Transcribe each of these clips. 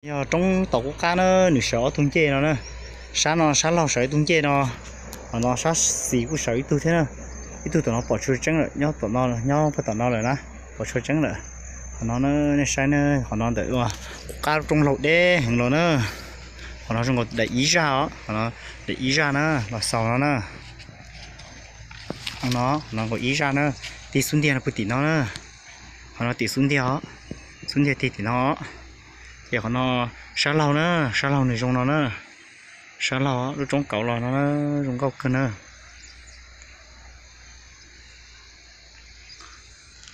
Yog roob tau qub qab na, nws sawv ob tug ncej no na. Sab no sab laug sawv ib tug ncej no, qhov no sab xis kuj sawv ib tug thiab na. Ib tug tom no pom tsis tseeb lawm, nyob tom no, nyob puag tom no lawm na, pom tsis tseeb lawm. Qhov no nej saib na, qhov no ntawm qub qab roob laug deb heev los na. Qhov no zoo nkaus daim ib zaj os, qhov no daim ib zaj na, los xaus no na. No, qhov no nkaus ib zaj na, tig xub ntiag no puag tim no na. Qhov no tim xub ntiag os, xub ntiag tig tim no. Ces qhov no sab laug na, sab laug nws zoo no na. Sab laug lub roob kauv los no zoo nkauj kawg na.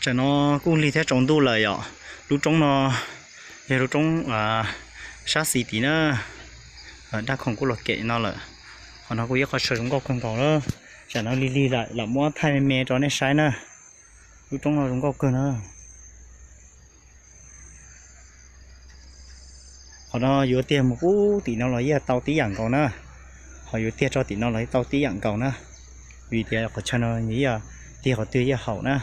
Tsam no kuj lig thiab tsaus ntuj lawm yom. Lub roob no yog lub roob sab xis tid na. Dab khoom kuj los kem no lawm. Qhov no kuj yog qhov chaw zoo nkauj kawg nkaus na. Tsam no lig lig lawm, lam muab thaij me me rau nej saib na. Lub roob no zoo nkauj kawg na. Qhov no yuav tiag mus pub tim no los yeej tau tib yam nkaus na. Ho yuav tiag tso tim no los yeej tau tib yam nkaus na. Vim tias qhov chaw no nws yeej tiag qhov twg yeej haum na.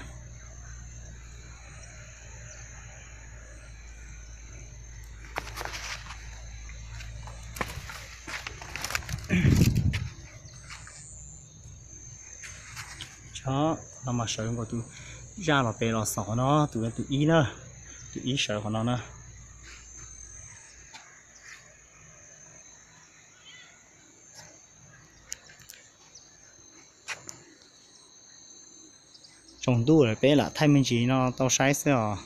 Tso, no mas sawv nkaus tus zaj los pem los xaus qhov no, tus tus ib na, tus ib sawv qhov no na. Tsaus ntuj lawm peb lam thaij me ntsis no tau saib xwb os.